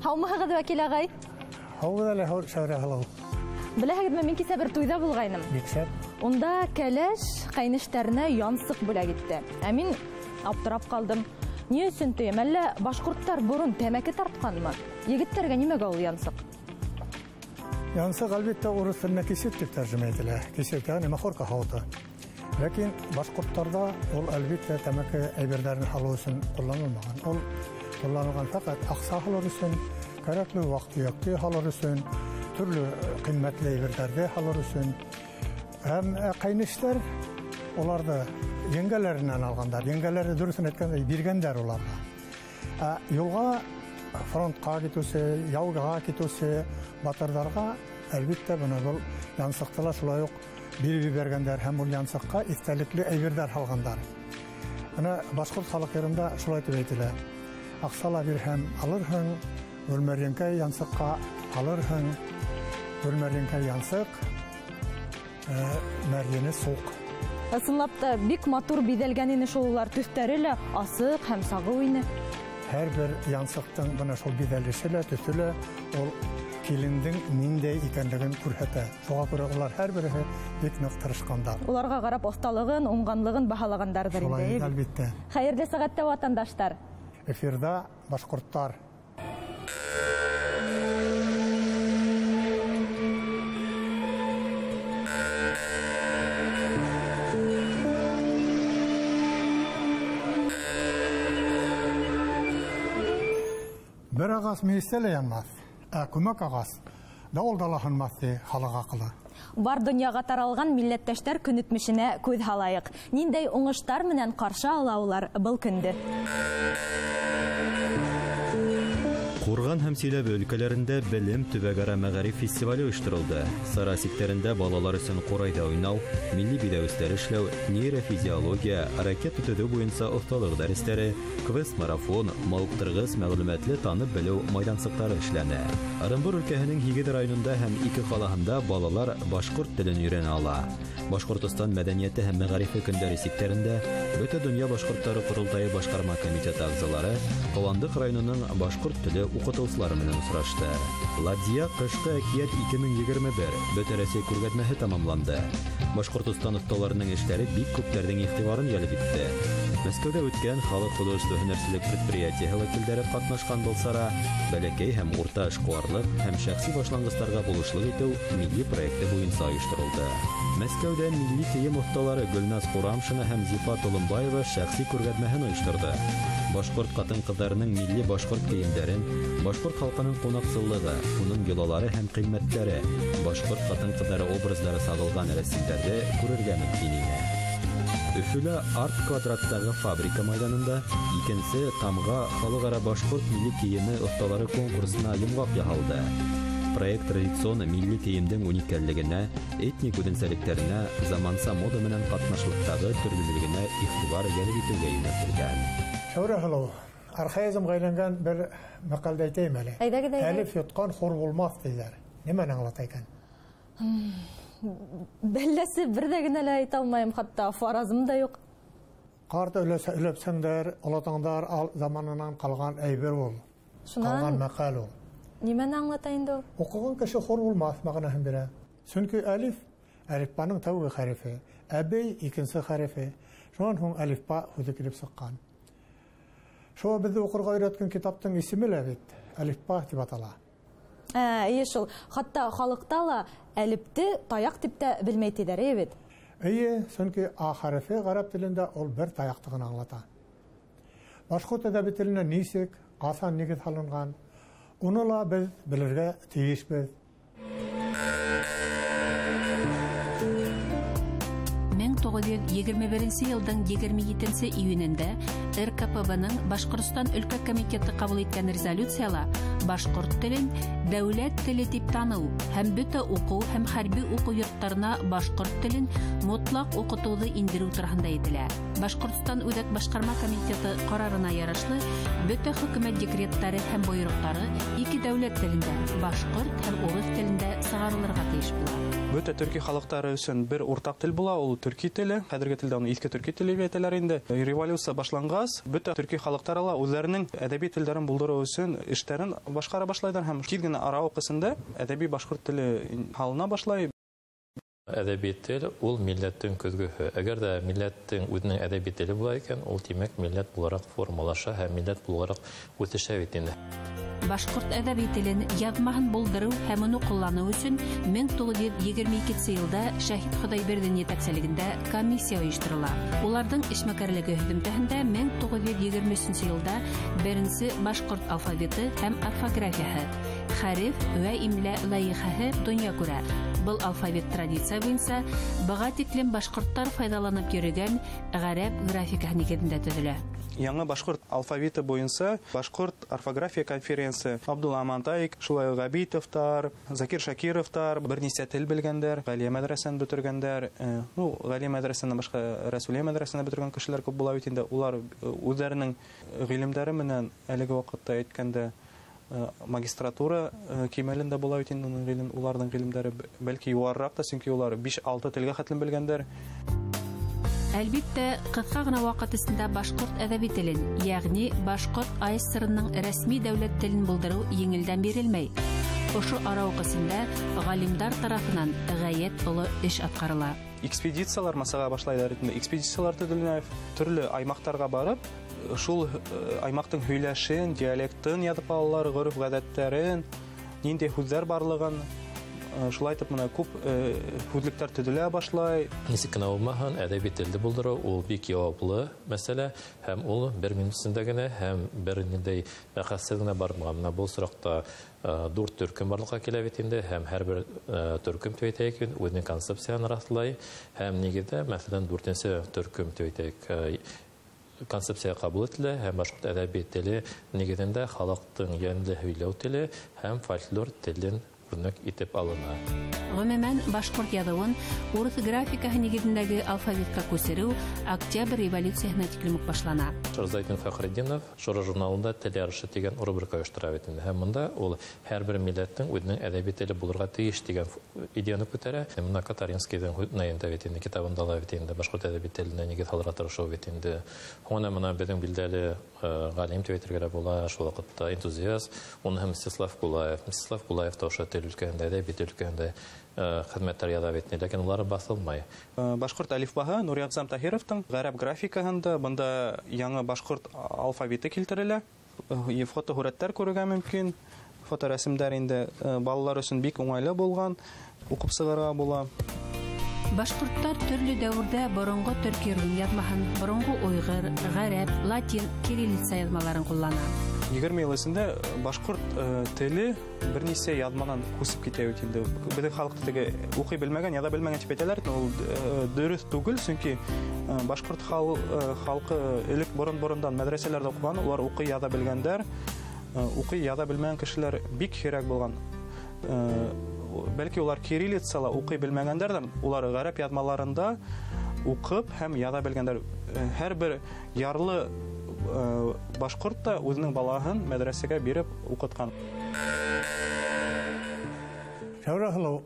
Һаумыһығыҙ, Вәкил ағай? Һаумыһығыҙ әле, Шәүрә һылыу. Беләһегеҙме, мин кисә бер туйҙа булғайным. Бик шәп. Унда кәләш ҡәйнештәренә янсыҡ бүләк итте. Ә мин аптырап ҡалдым. Ни өсөн тием? Әллә башҡорттар борон тәмәке тартҡанмы? Егеттәргә нимәгә ул янсыҡ? Янсыҡ, әлбиттә, урыҫ теленә кисет тип тәржемә ителә. Кисет, ягъни махорка һауыты. Ләкин башҡорттарҙа ул, әлбиттә, тәмәке әйберҙәрен һалыу өсөн ҡулланылмаған. Ул ҡулланылған фәҡәт аҡса һалыр өсөн, кәрәкле ваҡ-төйәкте һалыр өсөн, төрлө ҡиммәтле әйберҙәрҙе һалыр өсөн. Һәм ҡәйнештәр уларҙы еңгәләренән алғандар. Еңгәләре, дөрөҫөн әйткәндә, биргәндәр уларға. Ә юлға, фронтҡа китеүсе, яуға китеүсе батырҙарға, әлбиттә, бына был янсыҡты ла шулай уҡ биреп ебәргәндәр һәм ул янсыҡҡа иҫтәлекле әйберҙәр һалғандар. Бына башҡорт халыҡ йырында шулай тип әйтелә: Аҡса ла бирһәм алырһың, Гөлмәрйәнкәй янсыҡҡа алырһың, Гөлмәрйәнкәй янсыҡ, мәрйене суҡ. Ысынлап та бик матур биҙәлгән ине шул улар, төҫтәре лә асыҡ һәм сағыу ине. Һәр бер янсыҡтың бына шул биҙәлеше лә, төҫө лә ул килендең ниндәй икәнлеген күрһәтә. Шуға күрә улар һәр береһе бик ныҡ тырышҡандар. Уларға ҡарап оҫталығын, уңғанлығын баһалағандарҙыр инде, Шулай, әйе бит? әлбиттә. Хәйерле сәғәттә, ватандаштар. Эфирҙа башҡорттар. Бер ағас мейестә лә янмаҫ, ә күмәк ағас дауылда ла һынмаҫ, ти халыҡ аҡылы. Бар донъяға таралған милләттәштәр көнитмешенә күҙ һалайыҡ. Ниндәй уңыштар менән ҡаршы ала улар был көндө? Ҡурған һәм Силәбе өлкәләрендә белем төбәк-ара мәғариф фестивале ойошторолдо. Сара сиктәрендә балалар өсөн ҡурайҙа уйнау, милли биҙәүестәр эшләү, нейрофизиология, ракета төҙөү буйынса оҫталыҡ дәрестәре, квест-марафон, мауыҡтырғыс мәғлүмәтле танып белеү майҙансыҡтары эшләне. Ырымбур өлкәһенең 8 районында һәм 2 ҡалаһында балалар башҡорт телен өйрәнә ала. Башҡортостан мәҙәниәте һәм мәғарифе көндәре сиктәрендә Бөтә донъя башҡорттары ҡоролтайы башҡарма комитеты ағзалары Ҡыуандыҡ районының башҡорт теле уҡытыусылары менән осрашты. Ладья ҡышҡы әкиәт 2021 Бөтә Рәсәй күргәҙмәһе тамамланды. Башҡортостан оҫталарының эштәре бик күптәрҙең иғтибарын йәлеп итте. Мәскәүҙә үткән халыҡ художество һөнәрселек предприятиеһы вәкилдәре ҡатнашҡан был сара бәләкәй һәм урта эшҡыуарлыҡ һәм шәхси башланғыстарға булышлыҡ итеү милли проекты буйынса ойошторолдо. Мәскәүҙә милли кейем оҫталары Гөлназ Ҡурамшина һәм Зифа Толомбаева шәхси күргәҙмәһен ойошторҙо. Башҡорт ҡатын-ҡыҙҙарының милли башҡорт кейемдәрен, башҡорт халҡының ҡунаҡсыллығы, уның йолалары һәм ҡиммәттәре, башҡорт ҡатын-ҡыҙҙары образдары сағылған рәсемдәрҙе күрергә мөмкин ине. Өфөлә арт-квадраттағы фабрика майҙанында икенсе тамға халыҡ-ара башҡорт милли кейеме оҫталары конкурсына йомғаҡ яһалды. Проект традицион милли кейемдең уникаллегенә, этник үҙенсәлектәренә, заманса мода менән ҡатнашлыҡтағы төрлөлөгөнә иғтибар йәлеп итеүгә йүнәлтелгән. Шәүрә һылыу, архаизмға әйләнгән бер мәҡәлде әйтәйем әле. Әйҙәгеҙ, әйҙәгеҙ. Әлиф йотҡан хур булмаҫ тиҙәр. Нимәне аңлата икән? Бәлләсе бер ҙә генә лә әйтә алмайым, хатта фаразым да юҡ. Ҡарт өләпсәңдәр, олатаңдар заманынан ҡалған әйбер ул. Шунан Ҡалған мәҡәл ул. Нимәне аңлата инде ул? Уҡыған кеше хур булмаҫ мәғәнәһен бирә. Сөнки әлиф, әлифбаның тәүге хәрефе, әбей икенсе хәрефе. Шунан һуң әлифба һүҙе килеп сыҡҡан. Шуға беҙҙе уҡырға өйрәткән китаптың исеме лә бит әлифба тип атала. Эйе шул. Хатта халыҡта ла әлипте таяҡ тип тә белмәй тиҙәр, эйе бит? Эйе, сөнки А хәрефе ғәрәп телендә ул бер таяҡты ғына аңлата. Башҡорт әҙәби теленә нисек, ҡасан нигеҙ һалынған, уны ла беҙ белергә тейешбеҙ. Мең туғыҙ йөҙ егерме беренсе йылдың егерме етенсе июнендә Р К П Б-ның Башҡортостан өлкә комитеты ҡабул иткән резолюцияла башҡорт телен дәүләт теле тип таныу һәм бөтә уҡыу һәм хәрби уҡыу йорттарына башҡорт телен мотлаҡ уҡытыуҙы индереү тураһында әйтелә. Башҡортостан Үҙәк Башҡарма комитеты ҡарарына ярашлы бөтә хөкүмәт декреттары һәм бойороҡтары ике дәүләт телендә, башҡорт һәм урыҫ телендә сығарылырға тейеш була. Бөтә төрки халыҡтары өсөн бер уртаҡ тел була, ул төрки теле. Хәҙерге телдә уны иҫке төрки теле тип әйтәләр инде. Революция башланғас, бөтә төрки халыҡтары ла үҙҙәренең әҙәби телдәрен булдырыу өсөн эштәрен башҡара башлайҙар һәм тиҙ генә арауыҡ эсендә әҙәби башҡорт теле һалына башлай. Әҙәби тел ул милләттең көҙгөһө. Әгәр ҙә милләттең үҙенең әҙәби теле була икән, ул тимәк милләт булараҡ формалаша һәм милләт булараҡ үҫешә бит инде. Башҡорт әҙәби телен яҙмаһын булдырыу һәм уны ҡулланыу өсөн 1922 йылда Шәһит Хоҙайбирҙин етәкселегендә комиссия ойошторола. Уларҙың эшмәкәрлеге һөҙөмтәһендә 1923 йылда беренсе башҡорт алфавиты һәм орфографияһы, хәреф вә имлә лайихәһе донъя күрә. Был алфавит традиция буйынса быға тиклем башҡорттар файҙаланып йөрөгән ғәрәп графикаһы нигеҙендә төҙөлә. Яңы башҡорт алфавиты буйынса башҡорт орфография конференция Абдулла Амантайк, шулай уҡ Ғәбитовтар, Закир Шакировтар бер нисә тел белгәндәр, Ғәлиә мәҙрәсәһен бөтөргәндәр. Ну, Ғәлиә мәҙрәсәһенән башҡа Рәсүлиә мәҙрәсәһен бөтөргән кешеләр күп була бит инде. Улар үҙҙәренең ғилемдәре менән әлеге ваҡытта әйткәндә магистратура кимәлендә була бит инде, уларҙың ғилемдәре бәлки юғарыраҡ та, сөнки улар 5-6 телгә хәтлем белгәндәр. Әлбиттә, ҡыҫҡа ғына ваҡыт эсендә башҡорт әҙәби телен, йәғни башҡорт АССР-ның рәсми дәүләт телен булдырыу еңелдән бирелмәй. Ошо арауыҡ эсендә ғалимдар тарафынан ғәйәт оло эш атҡарыла. Экспедициялар масаға башлайҙар инде. Экспедициялар төҙөлөнә, төрлө аймаҡтарға барып, шул аймаҡтың һөйләшен, диалектын яҙып алалар, ғөрөф-ғәҙәттәрен, ниндәй һүҙҙәр барлығын. Шулай итеп мына күп һүҙлектәр төҙөлә башлай. Нисек кенә булмаһын, әҙәби телде булдырыу ул бик яуаплы мәсьәлә һәм ул бер минут эсендә генә һәм бер ниндәй бәхәссеҙ генә бармаған. Мына был осраҡта дүрт төркөм барлыҡҡа килә бит инде, һәм һәр бер төркөм тип әйтәйек, үҙенең концепцияһын раҫлай һәм нигеҙҙә, мәҫәлән, дүртенсе төркөм тип әйтәйек, концепция ҡабул ителә һәм башҡорт әҙәби теле нигеҙендә халыҡтың йәнле һөйләү теле һәм фольклор телен үрнәк итеп алына. Ғөмүмән, башҡорт яҙыуын урыҫ графикаһы нигеҙендәге алфавитҡа күсереү Октябрь революцияһына тиклем үк башлана. Зайтун Фәхретдинов Шура журналында тел ярышы тигән рубрика ойоштора бит инде. Һәм бында ул һәр бер милләттең үҙенең әҙәби теле булырға тейеш тигән идеяны күтәрә. Мына Катаринскийҙың һүҙенә бит инде, китабында ла бит инде башҡорт әҙәби теленә нигеҙ һалырға тырышыу бит инде. Һуңынан мына беҙҙең билдәле ғалим тип әйтергә лә була, шул ваҡытта энтузиаст, уны һәм Мстислав Кулаев. Мстислав Кулаев та ошо тел өлкәһендә, әҙәби тел өлкәһендә хеҙмәттәр яҙа бит, ләкин улар баҫылмай. Башҡорт әлифбаһы Нури Әғзам Таһировтың ғәрәп графикаһында бында яңы башҡорт алфавиты килтерелә. Фотоһүрәттәр күрергә мөмкин. Фоторәсемдәр инде балалар өсөн бик уңайлы булған, уҡып сығырға була. Башҡорттар төрлө дәүерҙә боронғо төрки рум яҙмаһын, боронғо уйғыр, ғәрәп, латин, кириллица яҙмаларын ҡуллана. 20 йыл эсендә башҡорт теле бер нисә яҙманан күсеп китә бит инде. Беҙҙең халыҡты теге уҡый белмәгән, яҙа белмәгән тип әйтәләр, ул дөрөҫ түгел, сөнки башҡорт халҡы элек борон-борондан мәҙрәсәләрҙә уҡыған, улар уҡый яҙа белгәндәр, уҡый яҙа белмәгән кешеләр бик һирәк булған. Бәлки улар кириллицала уҡый белмәгәндәр ҙә, улар ғәрәп яҙмаларында уҡып һәм яҙа белгәндәр. Һәр бер ярлы башҡорт та үҙенең балаһын мәҙрәсәгә биреп уҡытҡан. Шәүрә һылыу,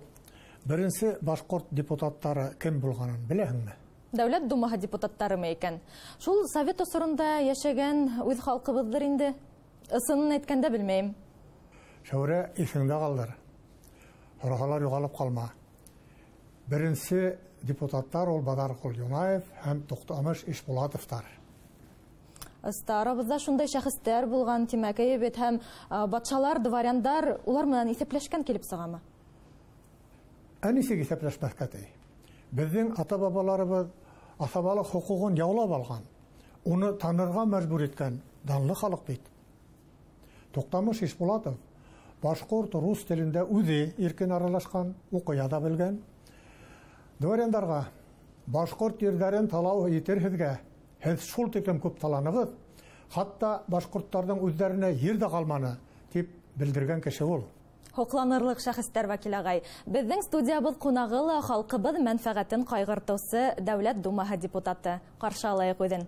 беренсе башҡорт депутаттары кем булғанын беләһеңме? Дәүләт Думаһы депутаттарымы икән? Шул совет осоронда йәшәгән үҙ халҡыбыҙҙыр инде. Ысынын әйткәндә белмәйем. Шәүрә, иҫеңдә ҡалдыр. Һораһалар юғалып ҡалма. Беренсе депутаттар ул Баҙарҡол Юнаев һәм Туҡтамыш Ишбулатовтар. Арабыҙҙа шундай шәхестәр булған, тимәк, бит, һәм батшалар, дворяндар улар менән иҫәпләшкән килеп сығамы? Ә нисек иҫәпләшмәҫкә ти? Беҙҙең ата-бабаларыбыҙ аҫабалыҡ хоҡуғын яулап алған, уны танырға мәжбүр иткән данлы халыҡ бит. Туҡтамыш Ишбулатов башҡорт рус телендә үҙе иркен аралашҡан, уҡый яҙа белгән. Дворяндарға башҡорт ерҙәрен талау етер һеҙгә. Һеҙ шул тиклем күп таланығыҙ, хатта башҡорттарҙың үҙҙәренә ер ҙә ҡалманы, тип белдергән кеше ул. Һоҡланырлыҡ шәхестәр, Вәкил ағай. Беҙҙең студиябыҙ ҡунағы ла халҡыбыҙ мәнфәғәтен ҡайғыртыусы Дәүләт Думаһы депутаты. Ҡаршы алайыҡ үҙен.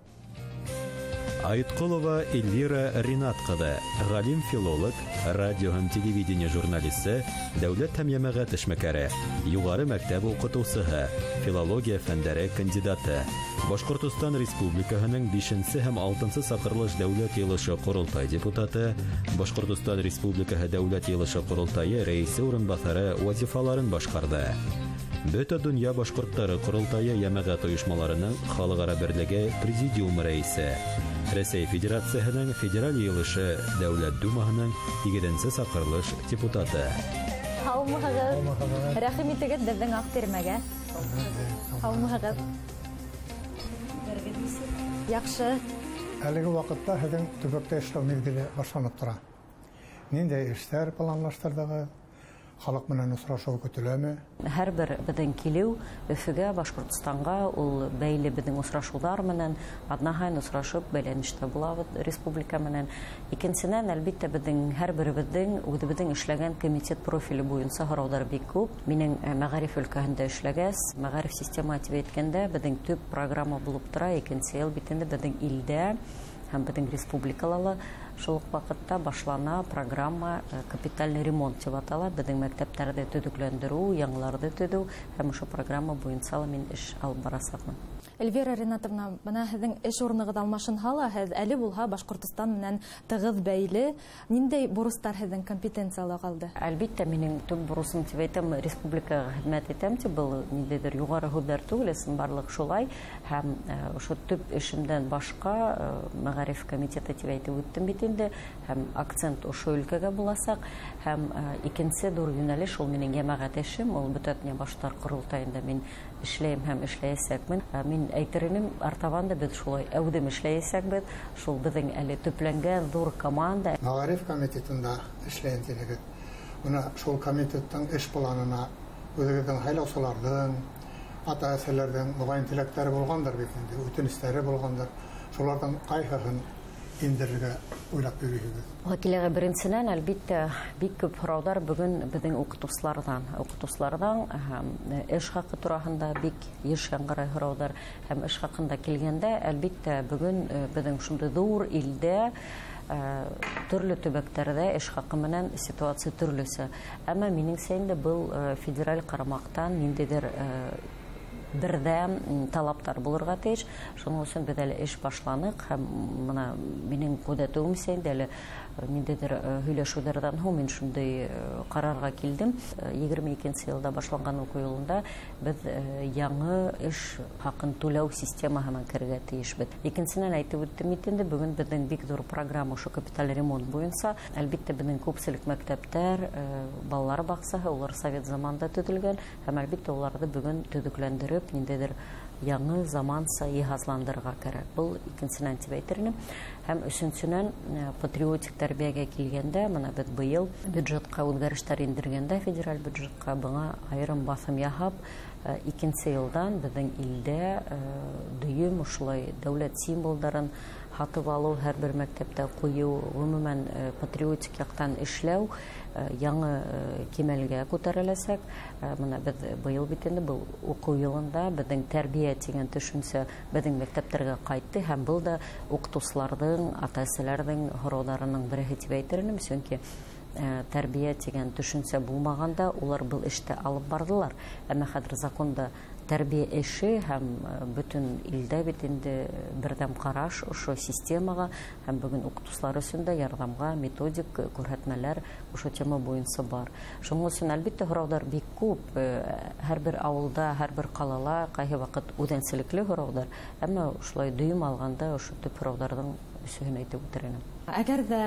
Айткулова Эльвира Ринат ҡыҙы, ғалим-филолог, радио һәм телевидение журналисы, дәүләт һәм йәмәғәт эшмәкәре, юғары мәктәп уҡытыусыһы, филология фәндәре кандидаты, Башҡортостан Республикаһының 5-нсе һәм 6-нсы саҡырылыш дәүләт йыйылышы ҡоролтай депутаты, Башҡортостан Республикаһы дәүләт йыйылышы ҡоролтайы рәйесе урынбаҫары вазифаларын башҡарҙы. Бөтә донъя башҡорттары ҡоролтайы йәмәғәт ойошмаларының халыҡ-ара берлеге президиумы рәйесе, Рәсәй Федерацияһының Федераль йыйылышы Дәүләт Думаһының 7-нсе саҡырылыш депутаты. Һаумыһығыҙ. Рәхим итегеҙ беҙҙең аҡ тирмәгә. Һаумыһығыҙ. Яҡшы. Әлеге ваҡытта һеҙҙең төбәктә эшләү миҙгеле башланып тора. Ниндәй эштәр планлаштырҙығыҙ? Халыҡ менән осрашыу көтөләме? Һәр бер беҙҙең килеү Өфөгә, Башҡортостанға ул бәйле беҙҙең осрашыуҙар менән, аҙна һайын осрашып бәйләнештә булабыҙ республика менән. Икенсенән, әлбиттә, беҙҙең һәр беребеҙҙең үҙебеҙҙең эшләгән комитет профиле буйынса һорауҙар бик күп. Минең мәғариф өлкәһендә эшләгәс, мәғариф система тип әйткәндә, беҙҙең төп программа булып тора. Икенсе йыл бит инде беҙҙең илдә һәм беҙҙең республикала ла шул уҡ ваҡытта башлана программа капитальный ремонт тип атала. Беҙҙең мәктәптәрҙе төҙөкләндереү, яңыларҙы төҙөү һәм ошо программа буйынса ла мин эш алып барасаҡмын. Эльвира Ринатовна, бына һеҙҙең эш урынығыҙ алмашынһа ла, һеҙ әле булһа Башҡортостан менән тығыҙ бәйле. Ниндәй бурыстар һеҙҙең компетенцияла ҡалды? Әлбиттә, минең төп бурысым тип әйтәм, республикаға хеҙмәт итәм тип, был ниндәйҙер юғары һүҙҙәр түгел, ысынбарлыҡ шулай. Һәм ошо төп эшемдән башҡа мәғариф комитеты тип әйтеп үттем бит инде, һәм акцент ошо өлкәгә буласаҡ. Һәм икенсе ҙур йүнәлеш ул минең йәмәғәт эшем, ул Бөтә донъя башҡорттар ҡоролтайында мин эшләйем һәм эшләйәсәкмен. Мин әйтер инем, артабан да беҙ шулай әүҙем эшләйәсәкбеҙ. Шул беҙҙең әле төпләнгән ҙур команда. Мәғариф комитетында эшләйем тинегеҙ. Бына шул комитеттың эш планына үҙегеҙҙең һайлаусыларҙың, ата-әсәләрҙең моғайын теләктәре булғандыр бит инде, үтенестәре булғандыр. Шуларҙың ҡайһыһын индерергә уйлап йөрөйһөгөҙ? Вәкиләгә беренсенән, әлбиттә, бик күп һорауҙар бөгөн беҙҙең уҡытыусыларҙан. Уҡытыусыларҙан һәм эш хаҡы тураһында бик йыш яңғырай һорауҙар. Һәм эш хаҡында килгәндә, әлбиттә, бөгөн беҙҙең шундай ҙур илдә төрлө төбәктәрҙә эш хаҡы менән ситуация төрлөсә. Әммә минеңсә инде был федераль ҡарамаҡтан ниндәйҙер берҙәм талаптар булырға тейеш. Шуның өсөн беҙ әле эш башланыҡ һәм бына минең күҙәтеүемсә инде әле ниндәйҙер һөйләшеүҙәрҙән һуң мин шундай ҡарарға килдем. 22-нсе йылда башланған уҡыу йылында беҙ яңы эш хаҡын түләү системаһына керергә тейешбеҙ. Икенсенән, әйтеп үттем бит инде, бөгөн беҙҙең бик ҙур программа ошо капиталь ремонт буйынса. Әлбиттә, беҙҙең күпселек мәктәптәр, балалар баҡсаһы, улар совет заманында төҙөлгән һәм әлбиттә уларҙы бөгөн төҙөкләндереп, ниндәйҙер яңы заманса йыһазландырырға кәрәк. Был икенсенән тип әйтер инем. Һәм өсөнсөнән, патриотик тәрбиәгә килгәндә, бына беҙ быйыл бюджетҡа үҙгәрештәр индергәндә, федераль бюджетҡа быға айырым баҫым яһап, икенсе йылдан беҙҙең илдә дөйөм ошолай дәүләт символдарын һатып алыу, һәр бер мәктәптә ҡуйыу, ғөмүмән патриотик яҡтан эшләү яңы кимәлгә күтәреләсәк. Бына беҙ быйыл бит инде был уҡыу йылында беҙҙең тәрбиә тигән төшөнсә беҙҙең мәктәптәргә ҡайтты һәм был да уҡытыусыларҙың, ата-әсәләрҙең һорауҙарының береһе тип әйтер инем, сөнки тәрбиә тигән төшөнсә булмағанда улар был эште алып барҙылар. Әммә хәҙер законда тәрбиә эше һәм бөтөн илдә бит инде берҙәм ҡараш ошо системаға һәм бөгөн уҡытыусылар өсөн дә ярҙамға методик күрһәтмәләр ошо тема буйынса бар. Шуның өсөн әлбиттә һорауҙар бик күп, һәр бер ауылда, һәр бер ҡалала ҡайһы ваҡыт үҙенсәлекле һорауҙар, әммә ошолай дөйөм алғанда ошо төп һорауҙарҙың өсөһөн әйтеп үтер инем. Әгәр ҙә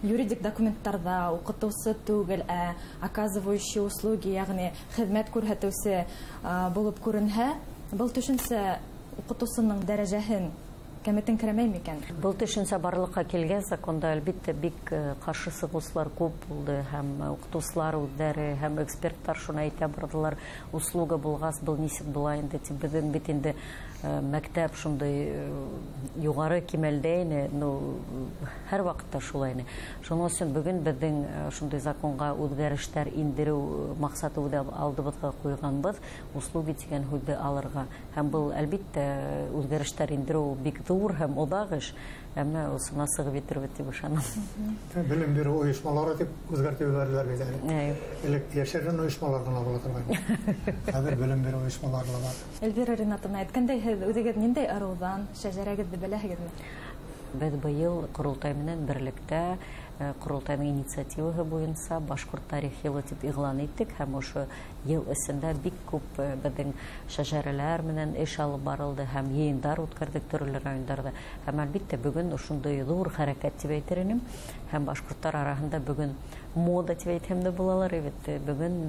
юридик документтарҙа уҡытыусы түгел, ә оказывающие услуги, йәғни хеҙмәт күрһәтеүсе булып күренһә, был төшөнсә уҡытыусының дәрәжәһен кәметеңкерәмәй микән? Был төшөнсә барлыҡҡа килгән законда әлбиттә бик ҡаршы сығыусылар күп булды, һәм уҡытыусылар үҙҙәре, һәм эксперттар шуны әйтә барҙылар: услуга булғас был нисек була инде тип. Беҙҙең бит инде мәктәп шундай юғары кимәлдә ине, ну, һәр ваҡытта шулай ине. Шуның өсөн бөгөн беҙҙең шундай законға үҙгәрештәр индереү маҡсаты үҙ алдыбыҙға ҡуйғанбыҙ, услуги тигән һүҙҙе алырға. Һәм был әлбиттә үҙгәрештәр индереү бик ҙур һәм оҙаҡ эш, әммә осона сығып етербеҙ тип ышанам. Белем биреү ойошмалары тип үҙгәртеп ебәрҙеләр бит әле. Элек йәшерен ойошмалар ғына була торған. Хәҙер белем биреү ойошмалары ла бар. Эльвира Ринатовна, әйткәндәй, һеҙ үҙегеҙ ниндәй ырыуҙан, шәжәрәгеҙҙе беләһегеҙме? Беҙ быйыл ҡоролтай менән берлектә ҡоролтайҙың инициативаһы буйынса башҡорт тарих йылы тип иғлан иттек, һәм ошо йыл эсендә бик күп беҙҙең шәжәрәләр менән эш алып барылды һәм йыйындар үткәрҙек төрлө райондарҙа. Һәм әлбиттә бөгөн ошондай ҙур хәрәкәт тип әйтер инем, һәм башҡорттар араһында бөгөн мода тип әйтһәм дә булалар бит. Бөгөн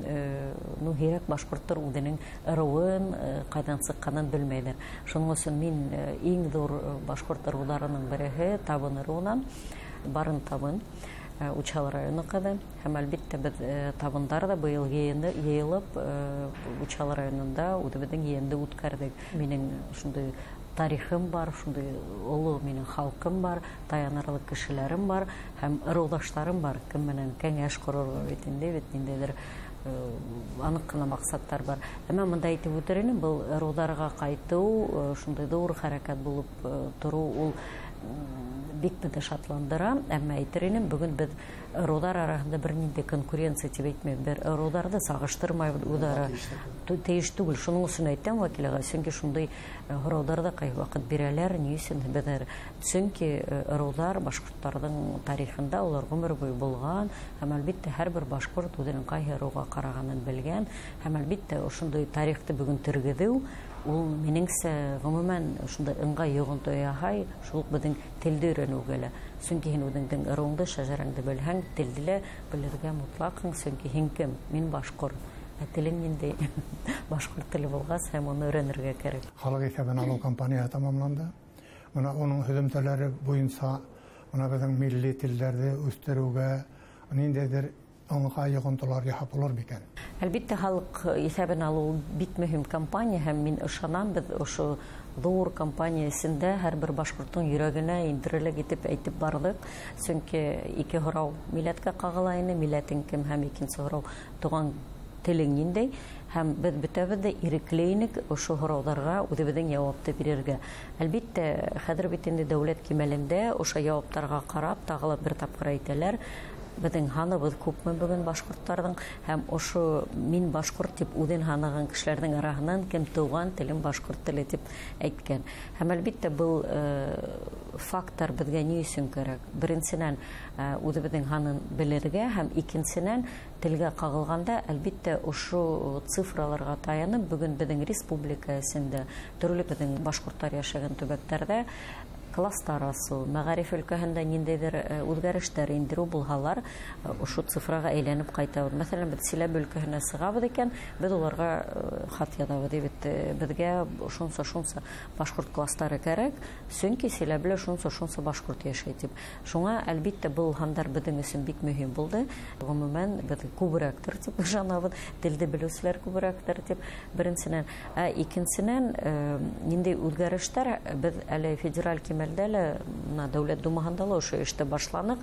ну һирәк башҡорттар үҙенең ырыуын, ҡайҙан сыҡҡанын белмәйҙәр. Шуның өсөн мин иң ҙур башҡорт ырыуҙарының береһе Табын ырыуынан, Барын Табын, Учалы районы ҡыҙы. Һәм әлбиттә беҙ табындар ҙа быйыл йыйылып Учалы районында үҙебеҙҙең йыйынды үткәрҙек. Минең шундай тарихым бар, шундай оло минең халҡым бар, таянарлыҡ кешеләрем бар һәм ырыуҙаштарым бар, кем менән кәңәш ҡорорға бит инде, бит ниндәйҙер аныҡ ҡына маҡсаттар бар. Әммә бында әйтеп үтер инем, был ырыуҙарға ҡайтыу, шундай ҙур хәрәкәт булып тороу ул бик беҙҙе шатландыра. Әммә әйтер инем, бөгөн беҙ ырыуҙар араһында бер ниндәй конкуренция тип әйтмәйем, бер ырыуҙарҙы сағыштырмайбыҙ, үҙ-ара тейеш түгел. Шуның өсөн әйтәм вәкилгә, сөнки шундай һорауҙар ҙа ҡай ваҡыт бирәләр, ни өсөн беҙ? Сөнки ырыуҙар башҡорттарҙың тарихында улар ғүмер буйы булған, һәм әлбиттә һәр бер башҡорт үҙенең ҡайһы ырыуға ҡарағанын белгән, һәм әлбиттә ошондай тарихты бөгөн тергеҙеү ул минеңсә ғөмүмән ошондай ыңғай йоғонто яһай, шул уҡ беҙҙең телде өйрәнеүгә лә. Сөнки һин үҙеңдең ырыуыңды, шәжәрәңде белһәң, телде лә белергә мотлаҡһың, сөнки һин кем? Мин башҡорт. Ә телең ниндәй? Башҡорт теле булғас, һәм уны өйрәнергә кәрәк. Халыҡ иҫәбен алыу кампанияһы тамамланды. Бына уның һөҙөмтәләре буйынса бына беҙҙең милли телдәрҙе үҫтереүгә ниндәйҙер ыңғай йоғонтолар яһап булыр микән? Әлбиттә, халыҡ иҫәбен алыу бик мөһим кампания, һәм мин ышанам, беҙ ошо ҙур кампания эсендә һәр бер башҡорттоң йөрәгенә индерерлек итеп әйтеп барҙыҡ. Сөнки ике һорау милләткә ҡағыла ине, милләтең кем, һәм икенсе һорау туған телең ниндәй. Һәм беҙ бөтәбеҙ ҙә ирекле инек ошо һорауҙарға үҙебеҙҙең яуапты бирергә. Әлбиттә, хәҙер бит инде дәүләт кимәлендә ошо яуаптарға ҡарап тағы ла бер тапҡыр әйтәләр. Беҙҙең һаныбыҙ күпме бөгөн башҡорттарҙың, һәм ошо мин башҡорт тип үҙен һанаған кешеләрҙең араһынан кем тыуған телем башҡорт теле тип әйткән. Һәм әлбиттә был факттар беҙгә ни өсөн кәрәк? Беренсенән, үҙебеҙҙең һанын белергә, һәм икенсенән, телгә ҡағылғанда, әлбиттә ошо цифраларға таянып, бөгөн беҙҙең республика эсендә төрлө беҙҙең башҡорттар йәшәгән төбәктәрҙә класстар асыу, мәғариф өлкәһендә ниндәйҙер үҙгәрештәр индереү булһалар, ошо цифраға әйләнеп ҡайтабыҙ. Мәҫәлән, беҙ Силәбе өлкәһенә сығабыҙ икән, беҙ уларға хат яҙабыҙ, бит беҙгә шунса-шунса башҡорт класстары кәрәк, сөнки Силәбелә шунса-шунса башҡорт йәшәй тип. Шуңа, әлбиттә, был һандар беҙҙең өсөн бик мөһим булды. Ғөмүмән, беҙ күберәктер тип ышанабыҙ, телде белеүселәр күберәктер тип, беренсенән. Ә икенсенән, ниндәй үҙгәрештәр беҙ әле федераль кимәлдә лә, бына Дәүләт Думаһында ла ошо эште башланыҡ.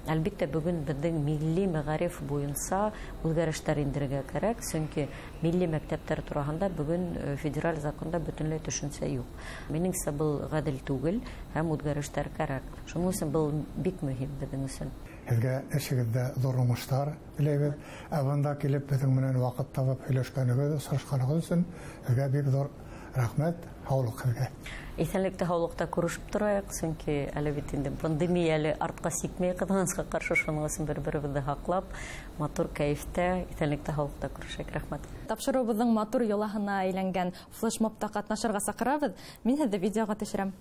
Әлбиттә, бөгөн беҙҙең милли мәғариф буйынса үҙгәрештәр индерергә кәрәк, сөнки милли мәктәптәр тураһында бөгөн федераль законда бөтөнләй төшөнсә юҡ. Минеңсә, был ғәҙел түгел һәм үҙгәрештәр кәрәк. Шуның өсөн был бик мөһим беҙҙең өсөн. Һеҙгә эшегеҙҙә ҙур уңыштар теләйбеҙ. Ә бында килеп беҙҙең менән ваҡыт табып һөйләшкәнегеҙ, осрашҡанығыҙ өсөн һеҙгә бик ҙур рәхмәт, һаулыҡ һеҙгә. Иҫәнлектә, һаулыҡта күрешеп торайыҡ, сөнки әле бит инде пандемия әле артҡа сикмәй, ҡыҙғанысҡа ҡаршы, шуның өсөн бер-беребеҙҙе һаҡлап, матур кәйефтә, иҫәнлектә, һаулыҡта күрешәйек. Рәхмәт. Тапшырыуыбыҙҙың матур йолаһына әйләнгән флешмобта ҡатнашырға саҡырабыҙ. Мин һеҙҙе видеоға төшөрәм.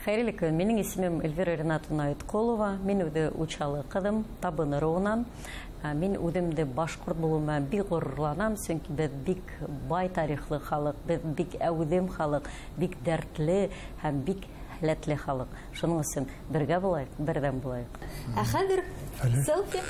Хәйерле көн. Минең исемем Эльвира Ринатовна Айтколова. Мин үҙе Учалы ҡыҙым, Табын ырыуынан. Мин үҙемде башҡорт булыуыма бик ғорурланам, сөнки беҙ бик бай тарихлы халыҡ, беҙ бик әүҙем халыҡ, бик дәртле һәм бик һәләтле халыҡ. Шуның өсөн бергә булайыҡ, берҙәм булайыҡ. Ә хәҙер селфи.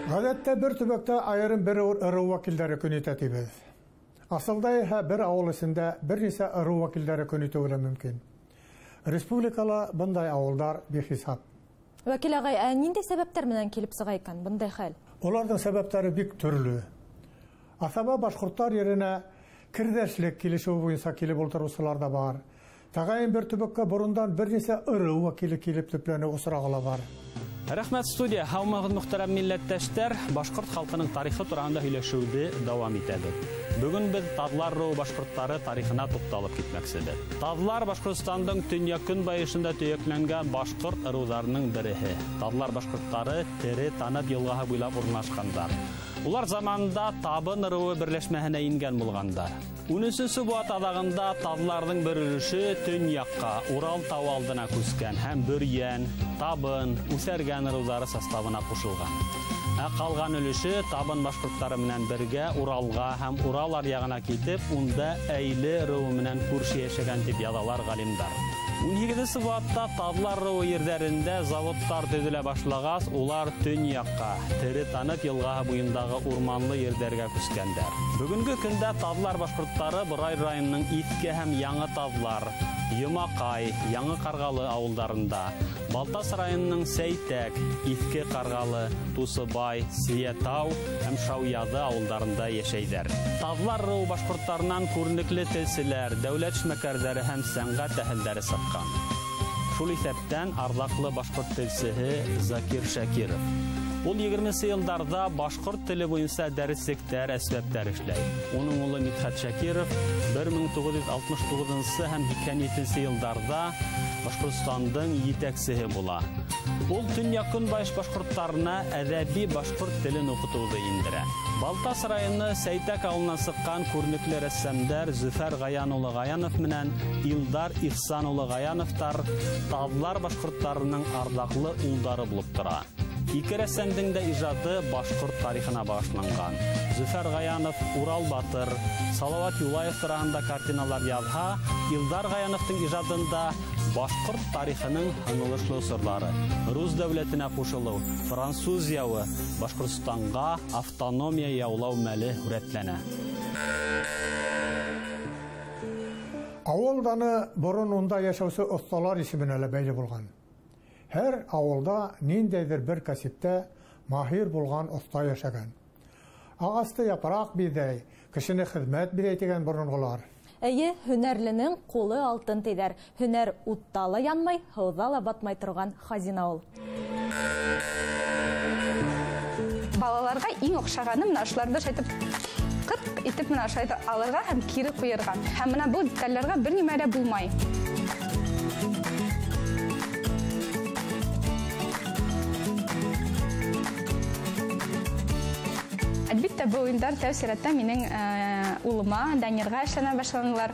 Ғәҙәттә бер төбәктә айырым бер ырыу вәкилдәре көн итә тибеҙ. Асылда иһә бер ауыл эсендә бер нисә ырыу вәкилдәре көн итеүе лә мөмкин. Республикала бындай ауылдар бихисап. Вәкил ағай, ә ниндәй сәбәптәр менән килеп сыға икән бындай хәл? Уларҙың сәбәптәре бик төрлө. Аҫаба башҡорттар еренә керҙәшлек килешеүе буйынса килеп ултырыусылар ҙа бар. Тәғәйен бер төбәккә борондан бер нисә ырыу вәкиле килеп төпләнеү осрағы ла бар. Рәхмәт, студия. Һаумыһығыҙ, мөхтәрәм милләттәштәр. Башҡорт халҡының тарихы тураһында һөйләшеүҙе дауам итәбеҙ. Бөгөн беҙ Таҙлар ырыуы башҡорттары тарихына туҡталып китмәксебеҙ. Таҙлар Башҡортостандың төньяҡ-көнбайышында төйәкләнгән башҡорт ырыуҙарының береһе. Таҙлар башҡорттары тере Танып йылғаһы буйлап урынлашҡандар. Улар заманында Табын ырыуы берләшмәһенә ингән булғандар. 13-нсе быуат аҙағында таҙларҙың бер өлөшө төньяҡҡа, Урал тауы алдына күскән һәм Бөрйән, Табын, Үҫәргән ырыуҙары составына ҡушылған. Ә ҡалған өлөшө Табын башҡорттары менән бергә Уралға һәм Урал аръяғына китеп, унда Әйле ырыуы менән күрше йәшәгән тип яҙалар ғалимдар. 18-нсе быуатта Таҙлар ырыуы ерҙәрендә заводтар төҙөлә башлағас, улар төньяҡҡа, тере Танып йылғаһы буйындағы урманлы ерҙәргә күскәндәр. Бөгөнгө көндә Таҙлар башҡорттары Борай районының Иҫке һәм Яңы Таҙлар, Йомаҡай, Яңы Ҡарғалы ауылдарында, Балтас районының Сәйтәк, Иҫке Ҡарғалы, Тусыбай, Сейәтау һәм Шауяҙы ауылдарында йәшәйҙәр. Таҙлар ырыуы башҡорттарынан күренекле телселәр, дәүләт эшмәкәрҙәре һәм сәнғәт әһелдәре сыҡҡан. Шул иҫәптән арҙаҡлы башҡорт телсеһе Закир Шакиров. Ул 20-нсе йылдарҙа башҡорт теле буйынса дәреслектәр, әсбәптәр эшләй. Уның улы Мидхәт Шакиров 1969 һәм 87 йылдарҙа Башҡортостандың етәксеһе була. Ул төньяҡ-көнбайыш башҡорттарына әҙәби башҡорт телен уҡытыуҙы индерә. Балтас районы Сәйтәк ауылынан сыҡҡан күренекле рәссамдар Зөфәр Ғаян улы Ғаянов менән Илдар Ихсан улы Ғаяновтар Таҙлар башҡорттарының арҙаҡлы улдары булып тора. Ике рәссамдың да ижады башҡорт тарихына бағышланған. Зөфәр Ғаянов Урал Батыр, Салауат Юлаев тураһында картиналар яҙһа, Илдар Ғаяновтың ижадында башҡорт тарихының һынылышлы осорҙары, Рус дәүләтенә ҡушылыу, француз яуы, Башҡортостанға автономия яулау мәле һүрәтләнә. Ауыл даны борон унда йәшәүсе оҫталар исеменә лә бәйле булған. Һәр ауылда ниндәйҙер бер кәсептә маһир булған оҫта йәшәгән. Ағасты япраҡ биҙәй, кешене хеҙмәт биҙәй тигән боронғолар. Эйе, һөнәрленең ҡулы алтын тиҙәр. Һөнәр утта ла янмай, һыуҙа ла батмай торған хазина ул. Балаларға иң оҡшағаны мына ошоларҙы шайтып ҡырт итеп мына шайтып алырға һәм кире ҡуйырға. Һәм мына был детальдәргә бер нимә лә булмай. Әлбиттә, был уйындар тәү сиратта минең улыма, Данирға эшләнә башланылар.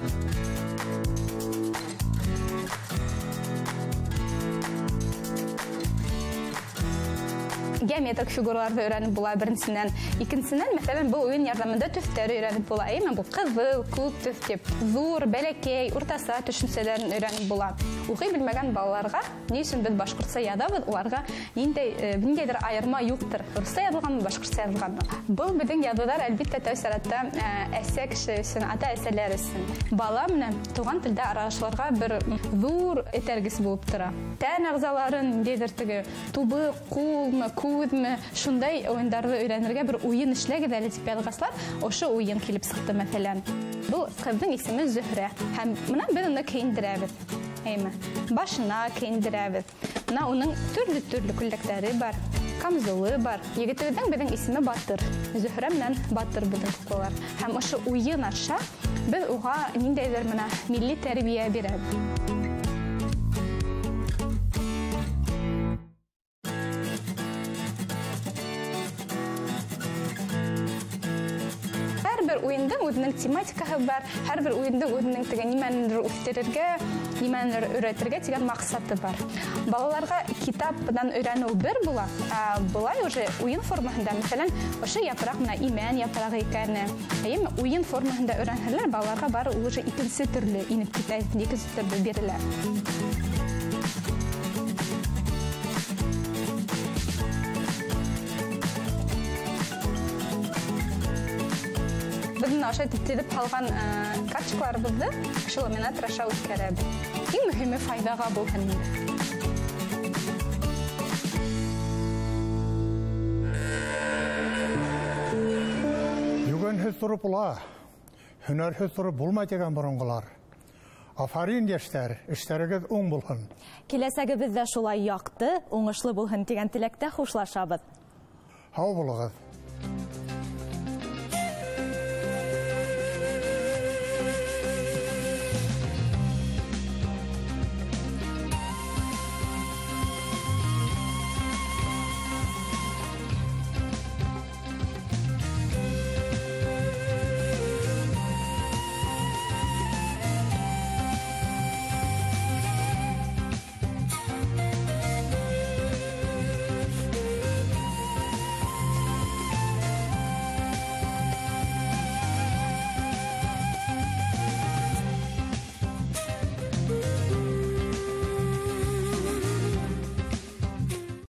Геометрик фигураларҙы өйрәнеп була беренсенән. Икенсенән, мәҫәлән, был уйын ярҙамында төҫтәр өйрәнеп була. Әйме, был ҡыҙыл, күк төҫ тип, ҙур, бәләкәй, уртаса төшөнсәләрен өйрәнеп була. Уҡый белмәгән балаларға ни өсөн беҙ башҡортса яҙабыҙ, уларға ниндәйҙер айырма юҡтыр. Русса яҙылғанмы, башҡортса яҙылғанмы. Был беҙҙең яҙыуҙар әлбиттә тәү сиратта әсә кеше өсөн, ата-әсәләр өсөн. Бала менән туған телдә аралашыуға бер ҙур этәргес булып тора. Тән ағзаларын ниндәйҙер теге тубыҡ, ҡулмы, күҙме, шундай уйындарҙы өйрәнергә бер уйын эшләгеҙ әле тип яҙғаслар, ошо уйын килеп сыҡты мәҫәлән. Был ҡыҙҙың исеме Зөһрә. Һәм мына беҙ уны кейендерәбеҙ. Әйме, башына кейендерәбеҙ. Мына уның төрлө-төрлө күлдәктәре бар, камзулы бар. Егетебеҙҙең беҙҙең исеме Батыр. Зөһрә менән Батыр беҙҙең ҡуҡлалар. Һәм ошо уйын аша беҙ уға ниндәйҙер мына милли тәрбиә бирәбеҙ. Һәр бер уйындың үҙенең тематикаһы бар, һәр бер уйындың үҙенең теге нимәнелер үҫтерергә, нимәнелер өйрәтергә тигән маҡсаты бар. Балаларға китапдан өйрәнеү бер була, ә былай уже уйын формаһында, мәҫәлән, ошо япраҡ менән имән япрағы икәне, әйеме, уйын формаһында өйрәнһәләр, балаларға бары уже икенсе төрлө инеп китә, икенсе төрлө бирелә. Беҙ бына ошо теҙеп һалған карточкаларыбыҙҙы ошо ламинат аша үткәрәбеҙ. Иң мөһиме файҙаға булһын инде. Һөнәрһеҙ тороп була, һөнәрһеҙ тороп булмай тигән боронғолар. Афарин, йәштәр, эштәрегеҙ уң булһын. Киләсәгебеҙ ҙә шулай яҡты, уңышлы булһын тигән теләктә хушлашабыҙ. Һау булығыҙ.